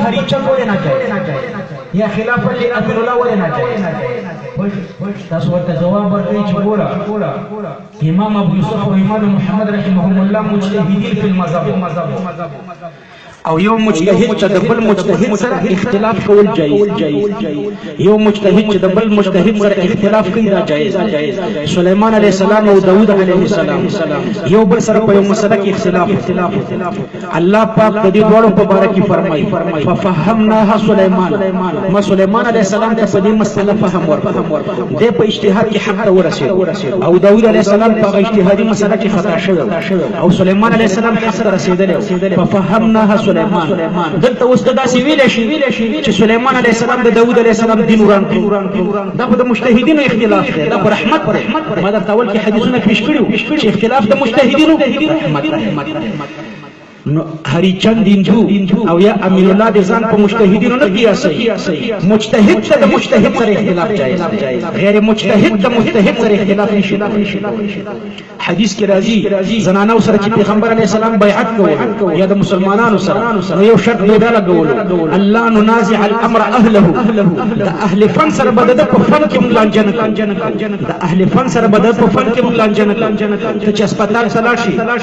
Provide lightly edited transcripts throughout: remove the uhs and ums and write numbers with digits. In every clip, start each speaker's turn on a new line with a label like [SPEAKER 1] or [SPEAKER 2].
[SPEAKER 1] هریچند ولې ناجایز یا خلاف امین الله ولې ناجایز؟ تاسو ورته جواب ورکړئ چې ګوره امام ابو یوسف او امام محمد رحمهم الله مجتهدین فی المذهب، او یو مجتهد چې د بل مجتهد سره اختلاف کول جایز، یو مجتهد چې د بل مجتهد سره اختلاف کوي دا جایز. سلیمان علیه السلام او داود علیه السلام یو بل سره په یو مسله کې اختلاف. الله پاک د دې دواړو په باره کې فرمایي ففهمناها سلیمان، ما سلیمان علیه السلام ته په دې مسله فهم ورکړ، دی په اجتهاد کې حق ته ورسېد، او داود علیه السلام په هغه اجتهادي مسله کې خطا شوی او سلیمان علیه السلام حق ته رسېدلی. ففهمناها سلیمان. دلته اوس ته داسې ویلی شي چې سلیمان علیه السلام د داود علیه السلام دین وران کړو، دا خو د مجتهدینو اختلاف دی، دا خو رحمت دی. ما درته اول کې حدیثونه پیش کړي وو چې اختلاف د مجتهدینو رحمت. نو هریچند هندو او یا امین الله د ځان په مجتهدینو نه قیاسوي. مجتهد ته د مجتهد سره اختلاف جایز دی، غیر مجتهد د مجتهد سره اختلاف نشي. حدیث کې راځي زنانو سره چې پیغمبر علیه السلام بیعت کولو یا د مسلمانانو سره، نو یو شرط به دا لګولو الله ننازع الامر اهله، د اهل فن سره به د په فن کې موږ لانجه نه کوو، د اهل فن سره به د په فن کې موږ لانجه نه کوو. ته چې هسپتال ته لاړ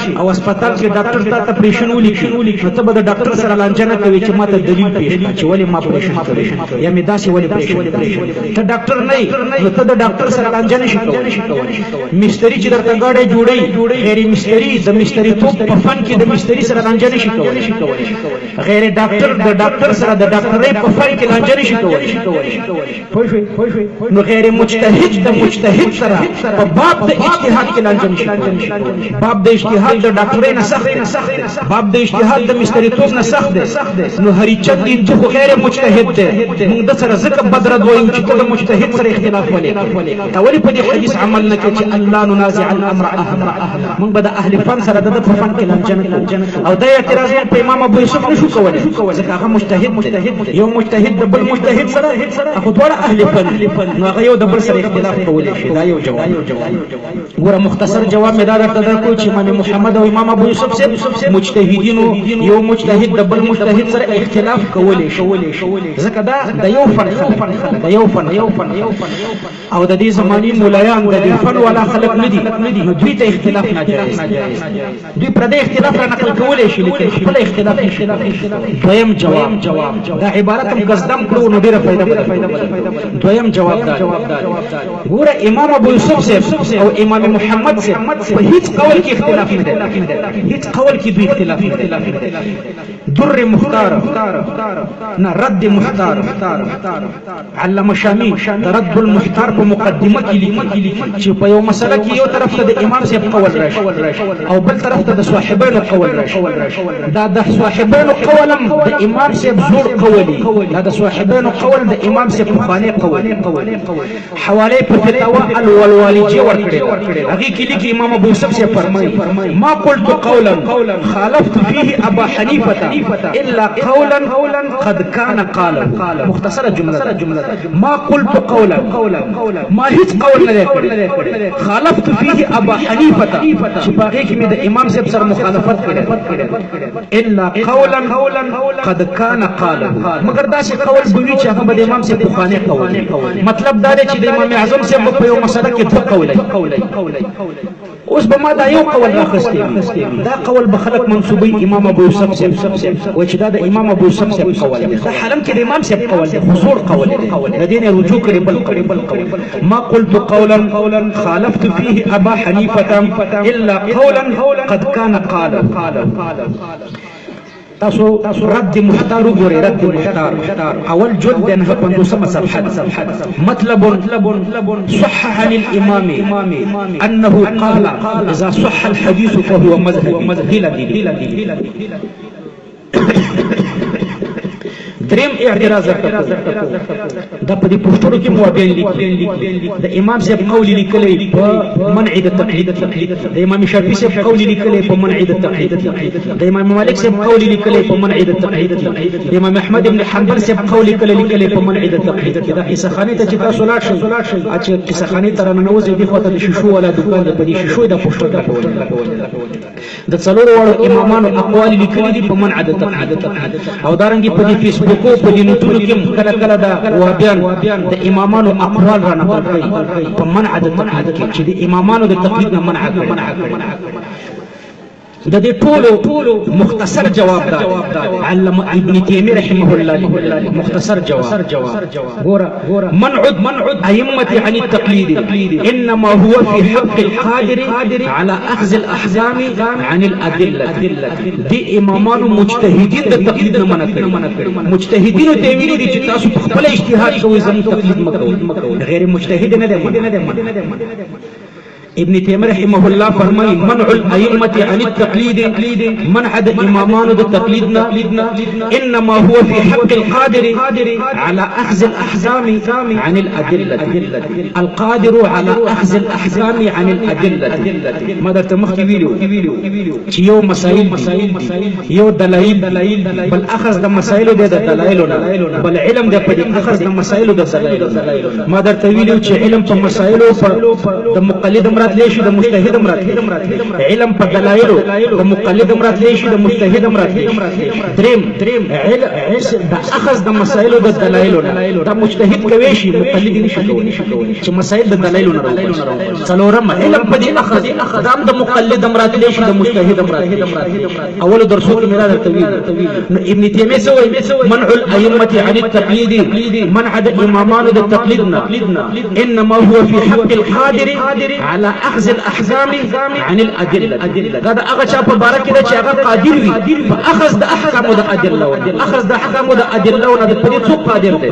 [SPEAKER 1] شي او هسپتال کې ډاکټر تا ته پریشن ولیکي، نو ته به د ډاکټر سره لانجه نه کوې چې ما ته دلیل پیش کړه چې ولې ما پریشن کړی یا مې داسې ولې پریشن کړی. ته ډاکټر نه یې نو ته د ډاکټر سره لانجه نه شي کولی. مستري چې درته ګاډی جوړوي، غیر مستري د مستري توب په فن کې د مستري سره لانجه نشي کولی، غیر ډاکټر د ډاکټر سره د ډاکټرۍ په فن کې لانجه نشي کولی. نو غیر مجتهد د مجتهد سره په باب د اجتهاد کې لانجه نشي کولی. باب د اجتهاد د ډاکټرۍ نه سخت دی، باب د اجتهاد د مستري توب نه سخت دی. نو هریچند هندو خو غیر مجتهد دی، موږ د سره ځکه بد رد وایو چې ته د مجتهد سره اختلاف ولې کوې، ته ولې په دې حدیث عمل نه کوې چې الله ننازع الامر اهله؟ موږ به د اهل فن سره د په فن کې لانجه نه کوو. او دا اعتراض موږ په امام ابو یوسف نشو کولی ځکه هغه مجتهد دی، یو مجتهد د بل مجتهد سره خو دواړه اهل فن، نو هغه یو د بل سره اختلاف کولی شي. دا یو جواب. ګوره مختصر جواب مې دا درته درکړو چې امام محمد او امام ابو یوسف صاحب مجتهدینو، یو مجتهد د بل مجتهد سره اختلاف کولی شي ځکه دا د یو فن خلک، د یو فن، او د دې زمانې مولایان د دې فن والا خلک نه دي، نو دوی ته اختلاف ناجایز دی، دوی پردی اختلاف را نقل کولی شي لیکن خپل اختلاف نشي. دویم جواب، دا عبارت هم که زدم کړو نو ډېره فایده به. دویم جواب دا، ګوره امام ابو یوسف صاحب او امام محمد صاحب په هیڅ قول کې اختلاف نه دی، هیڅ قول کې دوی اختلاف نه دی. در مختار نه رد مختار، علامه شامی د رد المختار په مقدمه کې لیکي چې په یو مسله کې یو طرف ته د امام صاحب قول راشي او بل طرف ته د صاحبانو قول راشي، دا د صاحبانو قولم د امام صاحب زوړ قولي، دا د صاحبانو قول د امام صاحب پخوانی قول. حواله په فتاوا الولوالجی ورکړې، هغې کې لیکي امام ابو یوسف صاحب فرمایي ما قلت قولا خالفت فيه ابا حنیفه الا قولا قد كان قاله. مختصره جمله، ما قلت قولا، ما هیڅ قول نه دی کړی، خالفت فيه ابا حنیفه چې په هغې کې مې د امام صاحب سره مخالفت کړی، الا قولا قد كان قاله، مګر داسې قول به وي چې هغه به د امام صاحب پخوانی قول. مطلب دا دی چې د امام اعظم صاحب په یو مسله کې دوه قوله، اوس به ما دا یو قول راخستی وي، دا قول به خلک منسوبوي امام ابو یوسف صاحب، وایي چې دا د امام ابو یوسف صاحب قول دی، دا حالم کې د امام صاحب قول دی خو زوړ قول دی، د دې نه رجوع کړې بل قول. ما قلت قولا خالفت فيه ابا حنیفه الا قولا قد كان قاله. تاسو رد مختار وګورئ، رد مختار اول جلد د 59 صفحه. مطلب صح عن الامام انه قال اذا صح الحديث فهو مذهبي. دریم اعتراض درته دا په دې پوسټرو کې وهابیان لیکي، د امام صاحب قول لیکلی په منع د تقلید، د امام شافعي صاحب قول لیکلی په منع د تقلید، د امام مالک صاحب قول لیکلی په منع د تقلید، د امام احمد بن حنبل صاحب قول لیکلی په منع د تقلید. دا قصه خانې ته چې تاسو لاړ شئ، چې قصه خانې ته راننوځئ، دې خوا ته د شیشو والا دوکان دی، په دې شیشو یې دا پوسټر لګولی. د څلورو واړو امامانو اقوال لیکلي دي په منع د تقلید. او دارنګې په دې فیسبوکو په دې نوټونو کې کله کله د وهابیان د امامانو اقوال را نقل کوي په منع د تقلید کې، چې د امامانو د تقلید نه منع کړي. د دې ټولو مختصر جواب دا علامه ابن تیمیه رحمه الله مختصر جواب. ګوره، منع ائمة عن التقليد انما هو في حق القادر على اخذ الاحكام عن الادله. دي امامانو مجتهدین د تقلید نه منع کړي، مجتهدینو ته ویلي دي چې تاسو په خپل اجتهاد کوئ، زموږ تقلید مه کوئ، غیر مجتهد نه دی منع. ابن تیمیه رحمه الله فرمایي منع الائمة عن التقلید، منع د امامانو د تقلید نه انما هو في حق القادر على اخذ الاحكام عن الادله. القادر على اخذ الاحكام عن الادله، ما درته مخکې ویلو چې یو مسائل دي، یو دلایل، بل اخذ د مسائلو دی د دلایلو نه، بل علم دی په دې اخذ د مسائلو د دلایلو. ما درته ویلو چې علم په مسائلو د مقلد راتلی شي، د مجتهد هم راتلی شي، علم په دلایلو د مقلد هم راتلی شي، د مجتهد هم راتلی شي. دریم د اخذ د مسائلو د دلایلو نه دا مجتهد کوی شي، مقلد نشي کولی چې مسائل د دلایلو نه راوباسي. څلورم علم په دې اخذ دا هم د مقلد هم راتلی شي، د مجتهد هم راتلی شي. اولو درسو کې مې دا درته ویلي. نو ابن تیمیه څه وایي؟ منع الائمة عن التقلید، منع د امامانو د تقلید نه انما هو في حق القادر على اخذ الاحكام عن الادله. دا د هغه چا په باره کې ده چې هغه قادر وي په اخذ د احکامو د ادله، اخذ د احکامو د ادله نه د پرې څوک قادر دی؟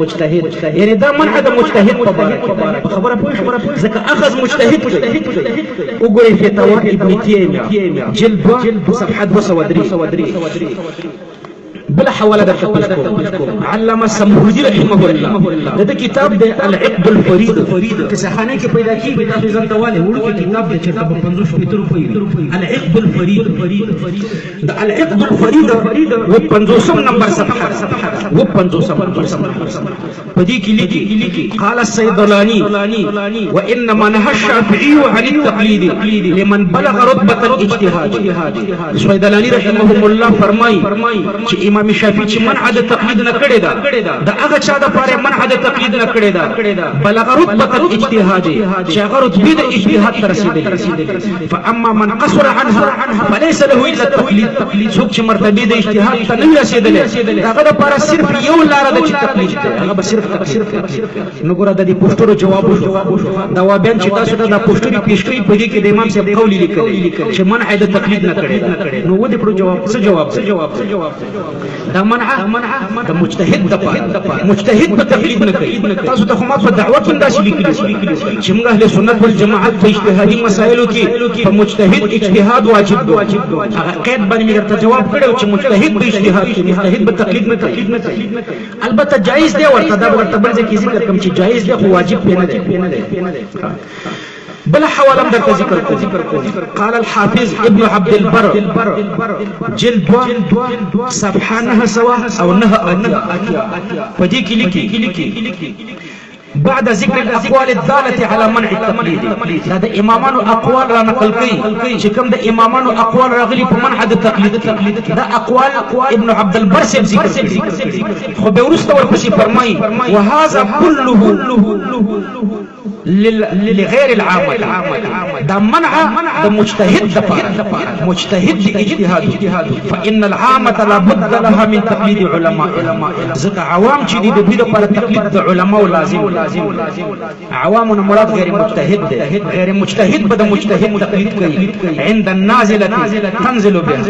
[SPEAKER 1] مجتهد. یعنی دا منع د مجتهد په باره کې ده. په خبره پوه شئ، ځکه اخذ مجتهد کوي. وګورئ فتاوا ابن تیمیه جلد 2 صفحه 203. بل حواله درته پیش کوم، علامه سمهودي رحمه الله د ده کتاب دی العقد الفرید، قصه خانه کې پیدا کېږي، تاسو ځان ته والي وړوکی کتاب دی، چېرته به 50 شپېته روپۍ وي. العقد الفرید، د العقد الفرید و 50 نمبر صفحه، و 50 نمبر په دې کې لیکي قال الصيدلاني وانما نهى الشافعي عن التقليد لمن بلغ رتبه الاجتهاد. صيدلاني رحمه الله فرمایي چې امام شافعي چې منع د تقلید نه کړی ده، د هغه چا د پاره منع د تقلید نه کړی ده بلغ رتبه الاجتهاد، چې هغه رتبه د اجتهاد ته رسیدلی. فاما من قصر عنها فليس له الا التقلید. څوک چې مرتبه د اجتهاد ته نه رسیدلی، هغه د پاره صرف یو لار ده چې تقلید ده، هغه به صرف تقلید. نو ګوره د دې پوښتنو جواب وشو. دا وهابیان چې تاسو ته دا پوښتنې پیش کوي، په دې کې د امام صاحب قول لیکلی چې منع د تقلید نه کړی ده. نو ودې کړو جواب، څه جواب؟ دا منع د مجتهد د پاره، مجتهد په تقلید نه کوي. تاسو ته خو ما په دعوه کې داسې لیکلي چې موږ اهل سنت والجماعت په اجتهادي مسایلو کې په مجتهد اجتهاد واجب دی. هغه قید باندې مې درته جواب کړی چې مجتهد په اجتهاد کې، مجتهد به تقلید نه کوي. البته جایز دی ورته، دا به ورته بل ځای کې ذکر کوم چې جایز دی خو واجب پرې نه دی. بل حواله درته ذکر کوم، قال الحافظ ابن عبد البر جلد 2 صفحه 900 او 9 په دې کې لیکي بعد ذکر الاقوال الدالة على منع التقليد. دا د امامانو اقوال را نقل کوي چې کوم د امامانو اقوال راغلي په منع د تقلید، دا اقوال ابن عبد البر صاحب ذکر کړي، خو به وروسته ورپسې فرمایي وهذا كله لغير العامة. دا منع د مجتهد د پاره، مجتهد د اجتهاد، فإن العامة لا بد لها من تقليد علماء. ځکه عوام چې دي د دوی لپاره تقلید د علماو لازم. عوام مراد غیر مجتهد دی، غیر مجتهد به د مجتهد تقلید کوي عند النازلة تنزل بها.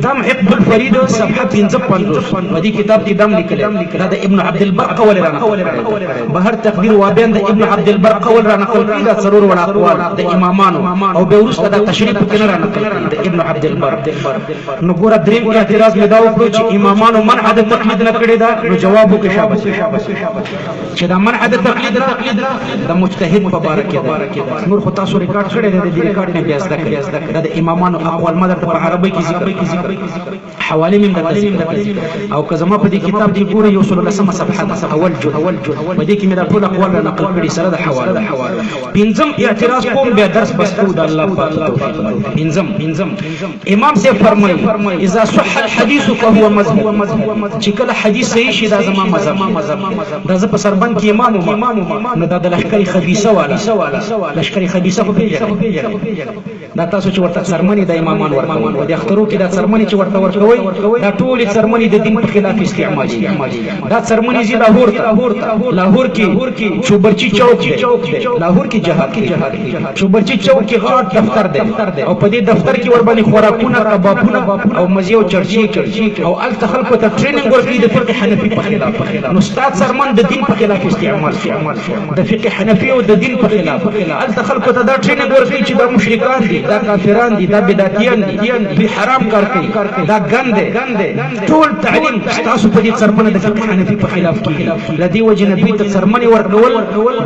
[SPEAKER 1] دم عقد الفرید صفحه 55 په دې کتاب کې دم لیکلی، دا د ابن عبد البر قول را نقل کړی. بهر تقدیر وابین د ابن عبد البر قول را نقل کړی. دا څلور وړه اقوال د امامانو او بیا وروسته دا تشریح پکې نه را نقل کړي د ابن عبد البر. نو ګوره دریم اعتراض مې دا وکړو چې امامانو منع د تقلید نه کړې ده، نو جواب وکړي شابه چې دا منع د تقلید د مجتهد په باره کې ده. نور خو تاسو ریکارډ کړی دی، د دې ریکارډ نه بیا زده کړئ. دا د امامانو اقوال ما درته په عربۍ کې ذکر، حوالې مې درته ذکر. او که زما په دې کتاب کې ګورئ 110 صفحه ده، اول جلد، په دې کې مې دا ټول اقوال را نقل کړي سره د حوالو. پنځم اعتراض کوم، بیا درس بس کوو د الله پاک توفیق. پنځم امام صاحب فرمایي اذا صح الحديث فهو مذهب، چې کله حدیث صحیح شي دا زما مذهب. دا زه په سربند کې امام وم، نو دا د لشکر خبیثه والا، لشکر خبیثه خو پېژنئ، دا تاسو چې ورته څرمنې د امامان ورکوئ په دې اخترو کې، دا څرمنې چې ورته ورکوئ دا ټولې څرمنې د دین په خلاف استعمالېږي. دا څرمنې ځي لاهور ته، لاهور کې چوبرچي چوک دی، لاهور کې جهاد کوي، چوبرچي چوک کې غټ دفتر دی او په دې دفتر کې ورباندې خوراکونه، کبابونه او مزې او چرچې کوي او هلته خلکو ته ټریننګ ورکوي د فقه حنفي په خلاف. نو ستا څرمن د دین په خلاف استعمال شو، د فقه حنفي او د دین په خلاف. هلته خلکو ته دا ټریننګ ورکوي چې دا مشرکان دي، دا کافران دي، دا بدعتیان دي، دوی حرام کار کوي، دا ګند دی. ټول تعلیم ستاسو په دې څرمنه د فقه حنفي په خلاف کېږي. له دې وجې نه دوی ته څرمنې ورکول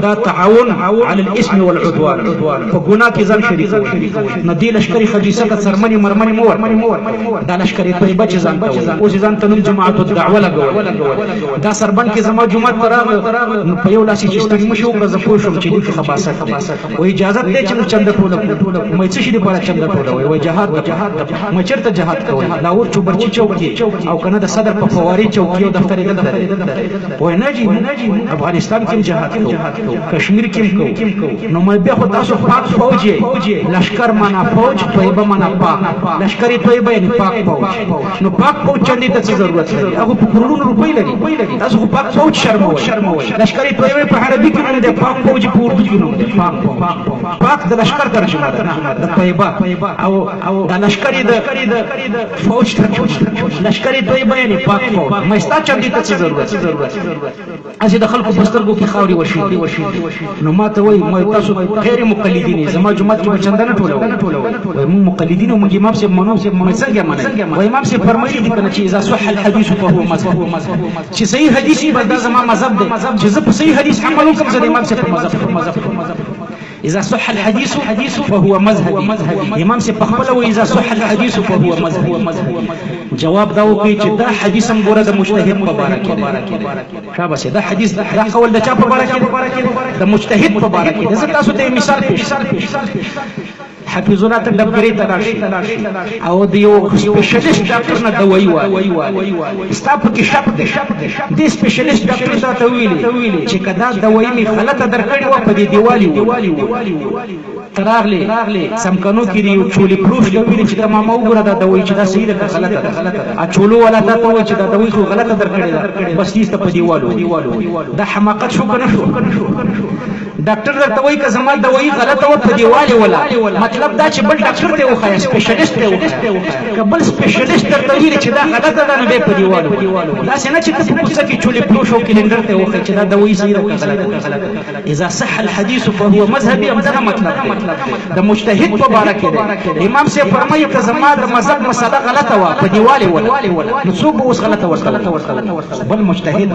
[SPEAKER 1] دا تعاون علی الاثم والعدوان، په ګناه کې ځان شریکول. نو دې لشکر خبیثه ته څرمنې مرمنې مه ورکوئ. دا لشکر طیبه چې ځان ته وایي، اوس یې ځان ته نوم جماعت الدعوه لګولی. دا سربند کې زما جومات ته راغله، نو په یو لاس یې چې ستړي مشي وکړه، زه پوه شوم چې دې کې خباثت دی. وایي اجازت دی چې موږ چنده ټوله کړو. مې څه شي دپاره چنده ټولوئ؟ وایي جهاد دپاره. مې چېرته جهاد کوئ؟ لاهور چوبرچي چوک کې او که نه د صدر په فوارې چوک کې یو دفتر یې دلته دی. وایي نه جي، افغانستان کې هم جهاد کوو، کشمیر کې هم کوو. نو مې بیا خو تاسو پاک فوج یئ. لشکر معنا فوج، طیبه معنا پاک، لشکر طیبه یعنی پاک فوج. نو پاک فوج چندې ته څه ضرورت لري؟ هغه په کروړونو روپۍ لري، تاسو خو پاک فوج شرموئ. لشکر طیبه په عربي کې نوم دی، پاک فوج په اردو کې نوم دی. پاک فوج، پاک د لشکر ترجمه ده، د طیبه او د لشکر د فوج ترجمه. لشکر طیبه یعنی پاک فوج. مې ستا چندې ته څه ضرورت؟ هسې د خلکو په سترګو کې خاورې وشیندي. نو ما ته وایي ما تاسو غیر مقلدین یئ، زما جومات کې به چنده نه ټولوئ. وایي موږ مقلدین یو، موږ امام صاحب منو. مې څنګه منئ؟ وایي امام صاحب فرمایلي دي که نه چې اذا صح الحدیث فهو مذهب، چې صحیح حدیث وي بس دا زما مذهب دی، چې زه په صحیح حدیث عمل وکړم زه د امام صاحب په مذهب. إذا صح الحديث فهو مذهبي. امام صاحب په خپله وایي إذا صح الحديث فهو مذهبي. جواب دا وکړي چې دا حدیث هم ګوره د مجتهد په باره کې دی. شابه دا حدیث، دا قول د چا په باره کې دی؟ د مجتهد په باره کې دی. زه تاسو ته مثال پیش حفیظ الله ته ډبګرې ته لاړ شي او د یو سپیشلیست ډاکټر نه دوایي والي، ستا پکې شک دی. دې سپیشلیست ډاکټر تا ته ویلي چې که دا دوایي مې غلطه درکړې وه په دې دیوال یې ته راغلې څمکنو کې یو چولې پروش ته ویلي چې ته ماما وګوره دا دوایي چې دا صحیح ده که غلطه ده. چولو والا تا ته وایي چې دا دوایي خو غلطه درکړې ده، بس تیز ته په دیوال ووهي. دا حماقت شو که نه شو؟ ډاکټر درته وایي که زما دوایي غلطه وه په دیوال یې وله، مطلب دا چې بل ډاکټر ته یې وښایه، سپیشلیست ته یې وښایه. که بل سپیشلیست درته ویلي چې دا غلطه ده نو بیا په دیوال ووهي. داسې نه چې ته په کوڅه کې چولې پروش او کلندر ته یې وښایې چې دا دوایي صحیح ده که غلطه ده. اذا صح الحديث فهو مذهبي، همدغه مطلب دی د مجتهد په باره کې دی. امام صاحب فرمایي که زما د مذهب مسله غلطه وه په دیوال یې وله، نو څوک به اوس غلطه ورته؟ بل مجتهد،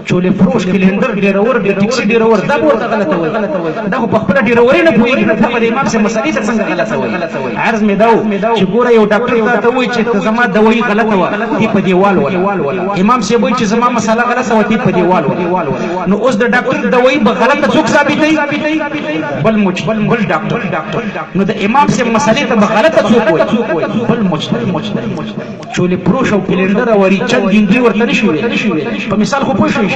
[SPEAKER 1] چولې پروش، کلندر ډېرور، د ټیکسي ډېرور، دا به ورته غلطه وایي. دا خو په خپله ډېروري نه پوهېږي، نو ته به د امام صاحب مسلې ته څنګه غلطه وایي؟ عرض مې دا و چې ګوره یو ډاکټر تا ته وایي چې که زما دوایي غلطه وه تی په دیوال وله، امام صاحب وایي چې زما مسله غلطه وه تی په دیوال وله. نو اوس د ډاکټر دوایي به غلطه څوک ثابتوي؟ بل بل ډاکټر. نو د امام صاحب مسلې ته به غلطه څوک وایي؟ بل مجتهد. چولې پروش او کلندر او ریچند دوی ورته نه شي ویلی. په مثال خو پوه شوئ.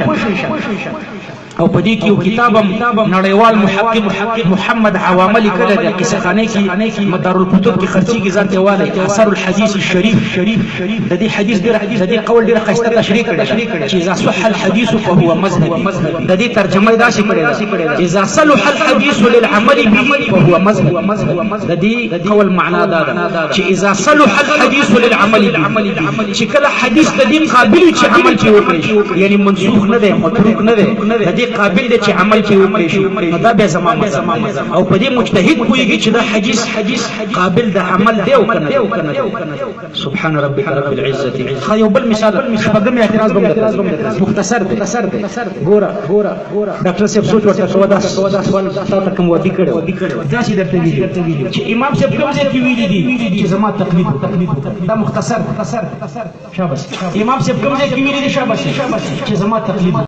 [SPEAKER 1] او په دې کې یو کتاب هم نړیوال محقق محمد عوامه لیکلی دی، قصهخانې کې مدارالکتب کې خرڅېږي، ځان ته والی اثر الحدیث الشریف. د دې حدیث ډېره، د دې قول ډېره ښایسته تشریح کړې ده چې اذا صح الحدیث فهو مذهبي. د دې ترجمه یې داسې کړې ده اذا صلح الحدیث للعمل به فهو مذهبي. د دې قول معنا دا ده چې اذا صلح الحدیث للعمل به، چې کله حدیث د دې قابل وي چې عمل پرې وکړي، یعنی منسوخ نه دی، متروک نه دی، د دې قابل دی چې عمل پرې وکړی شي، نو دا بیا زما مذهب او په دې مجتهد پوهېږي چې دا حدیث قابل د عمل دی او که نه دی. سبحان ربك رب العزة. خو یو بل مثال، شپږم اعتراض به مختصر دی. ګوره ډاکټر صاحب، سوچ ورته کوه، دا سوال تا ته کوم ودی کړی، داسې درته ویلي چې امام صاحب کوم ځای کې ویلي دي چې زما تقلید؟ دا مختصر. شاباس. امام صاحب کوم ځای کې ویلي دي، شاباس، چې زما تقلید؟